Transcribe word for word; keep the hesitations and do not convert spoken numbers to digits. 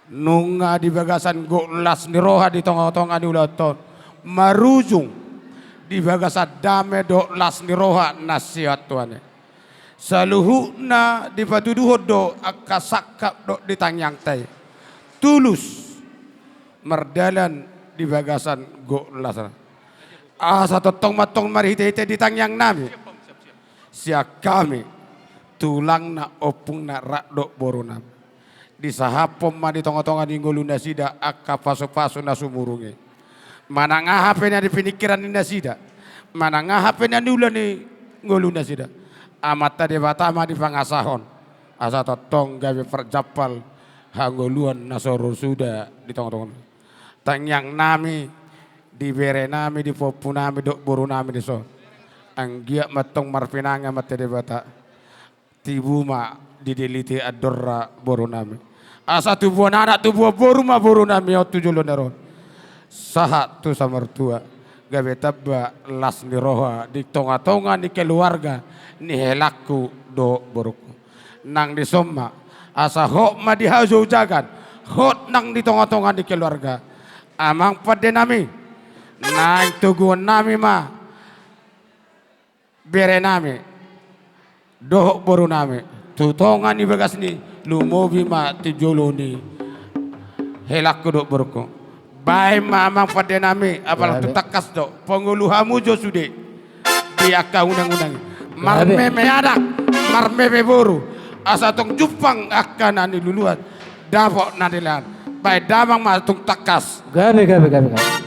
Nunga di bagasan gok las ni roha di tonga-tonga ni ulaon on, marujung di bagasan dame dohot las ni roha na sian Tuhan i. Saluhutna dipatuduhon do angka sangkap dohot di tangiangta i, tulus mardalan di bagasan gok las. Asa tongtong ma antong marhite-hite di tangiangnami, sian hami, tulangna, ompungna, rap dohot borunami, disahaphon ma di tonga-tonga ni ngolunasida angka pasu-pasu na sumurung i. Manang aha pe na di piningkiran ni nasida, manang aha pe na niula ni ngolunasida, Amanta Debata ma dipangasahon, asa tongtong gabe parjampal hangoluan na so ro suda di tonga-tonga. Tangiangnami di berenami, di pahompunami dohot borunami dison, anggiat ma antong marpinangi Amanta Debata, tibu ma dililiti andorra borunami, asa tubuan anak, tubuan boru ma borunami on tu joloan on, sahat tu saur matua, gabe tamba las ni roha di tonga-tonga ni keluarga ni helangku dohot borungku. Nang dison ma, asa hot ma di hajoujagan, hot nang di tonga-tonga ni keluarga. Amang pandenami, naeng toguonnami ma berenami dohot borunami tu tonga ni bagasni, lumobi ma tu jolo ni helangku dohot borungku. Baen ma amang pandenami, apala tung tangkas do, pangolu hamu jo sude di angka unang-unang i. Marmeme anak, marmeme boru, asa tong jumpang angka na niluluan, dapot na nilean. Baen damang ma tung tangkas. Gabe, gabe, gabe, gabe.